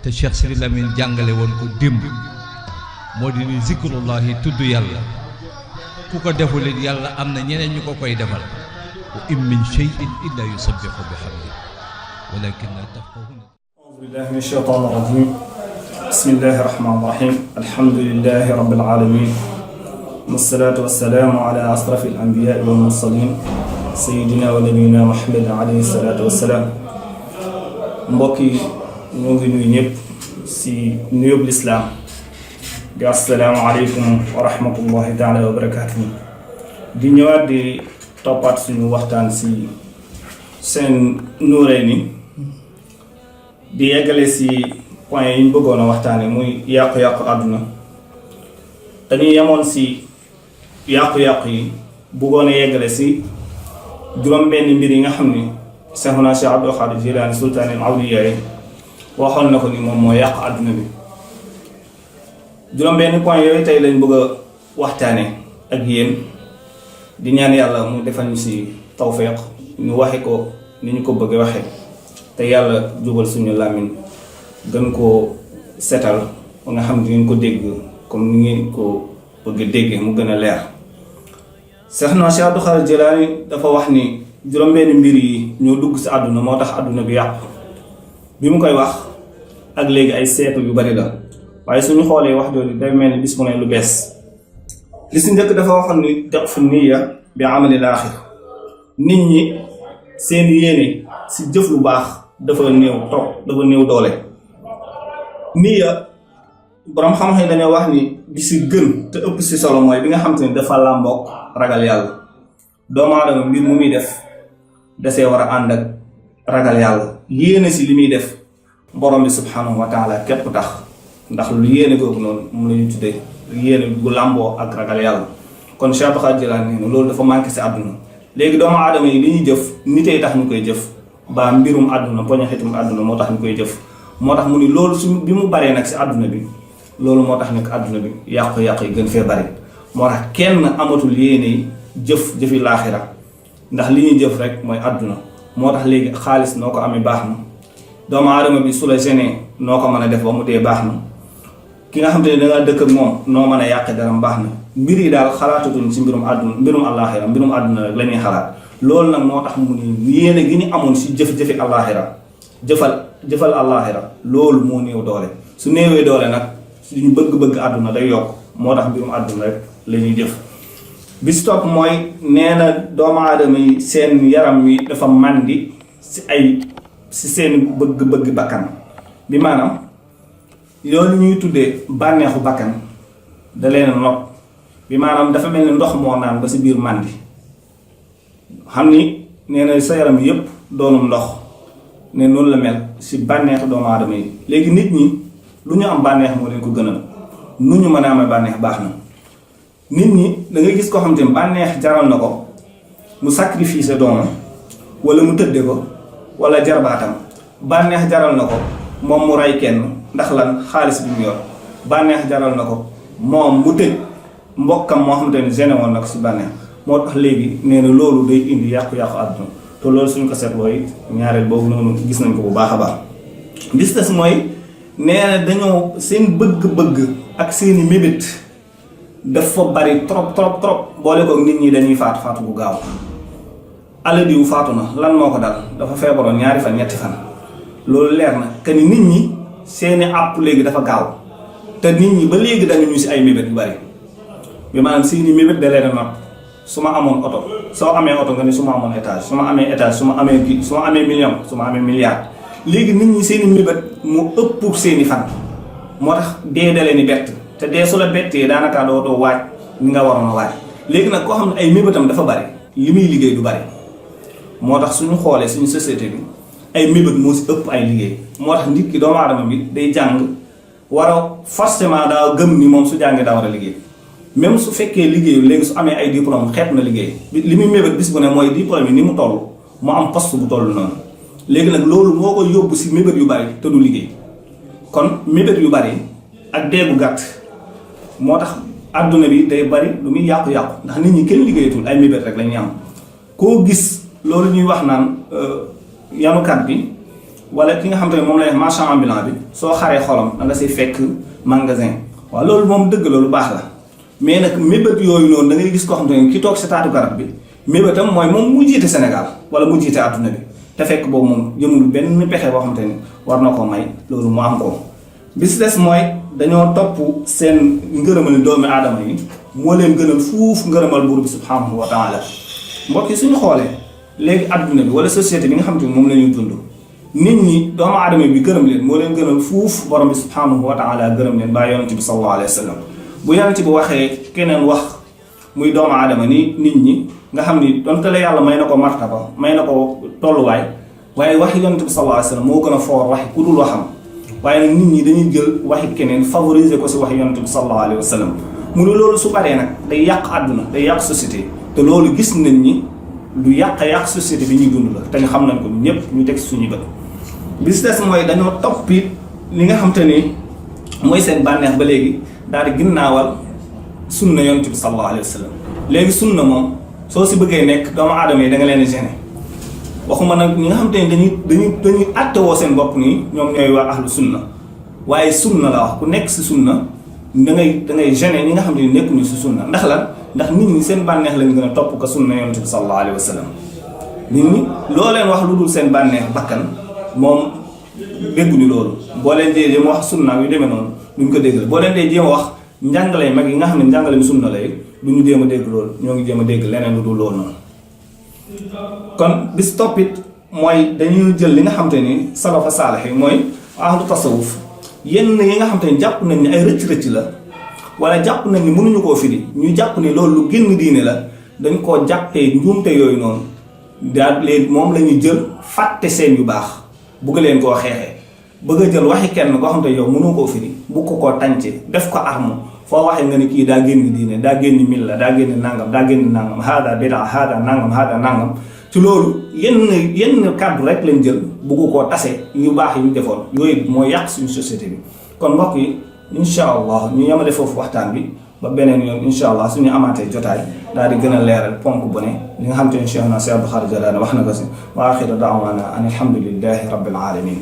te Cheikh Sidi Lamine jàngale woon ko démb moo di ni zikrullahi tudd yàlla ku ko deful it yàlla am na ñeneen ñu ko koy defal wa in min shay'in illa yusabbihu bihamdi walakin la tafqahuna. A'udhu billahi minash shaitanir rajim. Bismillahir rahmanir rahim. Alhamdulillahi rabbil alamin. Wassalatu wassalamu ala asrafil anbiya'i wal mursalin sayyidina wa nabiyyina Muhammad alayhi salatu wassalam. Mbokk yi ñoo ngi nuyu ñëpp si nuyób lislaam di assalaamu aleykum wa rahmatullahi taala wa barakatuhu. di ñëwaat di toppaat suñu waxtaan si seen Noureyni di yeggale si point yi ñu bëggoon a waxtaane muy yàqu-yàqu àdduna. dañuy yemoon si yàqu-yàqu yi bëggoon a yeggale si juróom-benn mbir yi nga xam ni Seexuna Cheikh Abdul Xaadir Jilaani sultaanul awliyaa yi waxoon na ko ni moom moo yàq àdduna bi. juróom-benn point yooyu tey lañ bëgg a waxtaane ak yéen di ñaan yàlla mu defal ñu si tawfeex ñu waxe ko ni ñu ko bëgg waxe te yàlla jubal suñu làmmiñ gën koo setal ba nga xam di ngeen ko dégg comme ni ngeen ko bëgg déggee mu gën a leer. Seexuna Cheikh Abdul Xaadir Jilaani dafa wax ni juróom-benn mbir yi ñoo dugg si àdduna moo tax àdduna bi yàqu. bi mu koy wax ak léegi ay siècle yu bari la waaye suñu xoolee wax jooju day mel ni bis mu ne lu bees. li si njëkk dafa waxoon ni da'fu niyya bi amalil aaxir. nit ñi seen yéene si jëf lu baax dafa néew trop dafa néew doole. niyya borom xam-xam dañoo wax ni bi si gën te ëpp si solo mooy bi nga xam te ni dafa làmboog ragal yàlla. doomu aadama mbir mu muy def dasee war a ànd ak ragal yàlla. yéene si li muy def borom bi subhanahu wa taala képp tax ndax lu yéene googu noonu mu la ñu tuddee yéene gu làmboo ak ragal yàlla. kon Cheikh Abdul Xaadir Jilaani nee na loolu dafa manqué si àdduna. léegi doomu aadama yi li ñuy jëf nitee tax ñu koy jëf ba mbirum àdduna poñaxitum àdduna moo tax ñu koy jëf. moo tax mu ni loolu su bi mu baree nag si àdduna bi loolu moo tax nag àdduna bi yàqu-yàqu yi gën fee bari. moo tax kenn amatul yéene yi jëfi laaxira ndax li ñuy jëf rek mooy àdduna. moo tax léegi xaalis noo ko amee baax na doomu aadama bi su la gêné noo ko mën a def ba mu dee baax na ki nga xam te ne dangaa dëkk ak moom noo mën a yàqe dara baax na. mbir yi daal xalaatatuñ si mbirum àdduna mbirum àllaaxira mbirum àdduna rek la ñuy xalaat. loolu nag moo tax mu ni yéene gi ñu amoon si jëf-jëfi àllaaxira jëfal àllaaxira loolu moo néew doole. su néewee doole nag suñu bëgg-bëgg àdduna day yokk moo tax mbirum àdduna rek la ñuy jëf. bis topp mooy nee na doomu aadama yi seen yaram wi dafa màndi si seen bëgg-bëgg bakkan bi maanaam loolu ñuy tuddee bànneexu bakkan da leen nopp bi maanaam dafa mel ni ndox moo naan ba si biir màndi xam ni nee na sa yaram yépp doonum ndox ne noonu la mel si bànneexu doomu aadama yi. léegi nit ñi lu ñu am bànneex moo leen ko gënal nu ñu mën a amee bànneex baax na. nit ñi da ngay gis koo xam te ne bànneex jaral na ko mu sacrifice doomam wala mu tëdde ko wala jarbaatam. bànneex jaral na ko moom mu rey kenn ndax lan xaalis bi mu yor. bànneex jaral na ko moom mu tëj mbokkam moo xam te ne gêné woon na ko si bànneex. moo tax léegi nee na loolu day indi yàqu-yàqu àdduna te loolu suñ ko seetloo yi ñaareel boobu noonu gis nañ ko bu baax a baax. bis des mooy nee na dañoo seen bëgg-bëgg ak seeni mébét dafa bari trop boole ko nit ñi dañuy faatu bu gaaw. ala diw faatu na lan moo ko dal dafa feebaroon 2 fan 3 fan loolu leer na que ni nit ñi seeni àpp léegi dafa gaaw te nit ñi ba léegi dañu ñu si ay mébét yu bari bi maanaam seeni mébét da leen a nopp. su ma amoon oto soo amee oto nga ni su ma amoon étage su ma amee étage su ma amee kii su ma amee million su ma amee milliard. léegi nit ñi seeni mébét mu ëpp seeni fan moo tax dee da leen di bett te dee su la bettee daanaka dootoo waaj ni nga waroon a waaj. léegi nag koo xam ne ay mébétam dafa bari li muy liggéey du bari moo tax suñu xoolee suñu société bi ay mébét moo si ëpp ay liggéey. moo tax nit ki doomu aadama bi day jàng war a forcément daa gëm ni moom su jàngee daa war a liggéey. même su fekkee liggéeyu léegi su amee ay diplôme xeet na liggéey li muy mébét bis bu ne mooy diplôme yi ni mu toll mu am poste bu toll noonu. léegi nag loolu moo ko yóbbu si mébét yu bari te du liggéey. kon mébét yu bari ak deegu gàtt moo tax adduna bi day bari lu muy yàqu-yàqu ndax nit ñi kenn liggéeyatul ay mébét rek la ñuy am. koo gis loolu ñuy wax naan yanukat bi wala ki nga xam te ne moom lay marchand ambulant bi soo xaree xolam da nga siy fekk magasin waaw loolu moom dëgg la lu baax la mais nag mébét yooyu noonu da ngay gis koo xam te ne ki toog si taatu garab bi mébétam mooy moom mu jiite Sénégal wala mu jiite àdduna bi te fekk boobu moom jëmul benn pexe boo xam te ni war na ko may loolu mu am ko bis des mooy dañoo topp seen ngërëmal doomi aadama yi moo leen gënal fuuf ngërëmal buur bi subhanahu wa taala mbokk yi suñu xoolee léegi àdduna bi wala société bi nga xam te ni moom la ñuy dund nit ñi doomu aadama bi gërëm leen moo leen gënal fuuf borom bi subhanahu wa taala gërëm leen baa yonent bi sallallahu alayhi wa sallam bu yonent bi waxee keneen wax muy doomu aadama ni nit ñi nga xam ni donte la yàlla may na ko martaba may na ko tolluwaay waaye waxi yonent bi sallallahu alayhi wa sallam moo gën a foor waxi ku dul waxam waaye nag nit ñi dañuy jël waxi keneen favoriser ko si waxi yonent bi sallallahu alayhi wa sallam mu ne loolu su baree nag day yàq àdduna day yàq société te loolu gis nañ ni lu yàq société bi ñuy dund la te ñu xam nañ ko ñëpp ñu teg suñu bët bis des mooy dañoo toppi li nga xam te ni mooy seen bànneex ba léegi daal di ginnaawal sunna yonent bi sallallahu alayhi wa sallam léegi sunna moom soo si bëggee nekk doomu aadama yi da nga leen gêné waxuma nag ñi nga xam te ni dañuy àttewoo seen bopp nii ñoom ñooy waa ahlu sunna waaye sunna la wax ku nekk si sunna da ngay gêné ñi nga xam te ni nekkuñu si sunna ndax lan ndax nit ñi seen bànneex lañ gën a topp ko sunna yonent bi sallallahu alayhi wa sallam nit ñi loo leen wax lu dul seen bànneex bakkan moom dégguñu loolu boo leen dee jéem a wax sunna yu demee noonu duñ ko dégg boo leen dee jéem a wax njàngale mag yi nga xam ne njàngale mi sunna lay duñu jéem a dégg loolu ñoo ngi jéem a dégg leneen lu dul loolu noonu kon bis toppit mooy dañuy jël li nga xam te ni salafa saalix yi mooy ahlu tasawuf yenn yi nga xam te ni jàpp nañ ni ay rëcc-rëcc la wala jàpp nañ ni mënuñu koo firi ñu jàpp ni loolu lu génn diine la dañ koo jàppee njuumte yooyu noonu daal léegi moom la ñuy jël fàtte seen yu baax bugg leen koo xeexee bëgg a jël waxi kenn koo xam te yow mënoo koo firi bu ko koo tànce def ko arme foo waxee nga ni kii daa génn diine daa génn milla daa génn nangam haada bida haada nangam ci loolu yenn kàddu rek lañ jël bugg koo tase yu baax yi ñu defoon yooyu moo yàq suñu société bi kon mbokk yi incha allah ñu yemale foofu waxtaan bi ba beneen yoon incha allah suñu amaatee jotaay daal di gën a leeral ponk bu ne li nga xam te ne Cheikh na Cheikh Abdou Khadre Jilani wax na ko si wa axiru daawaana an alhamdulillahi rabbil alamin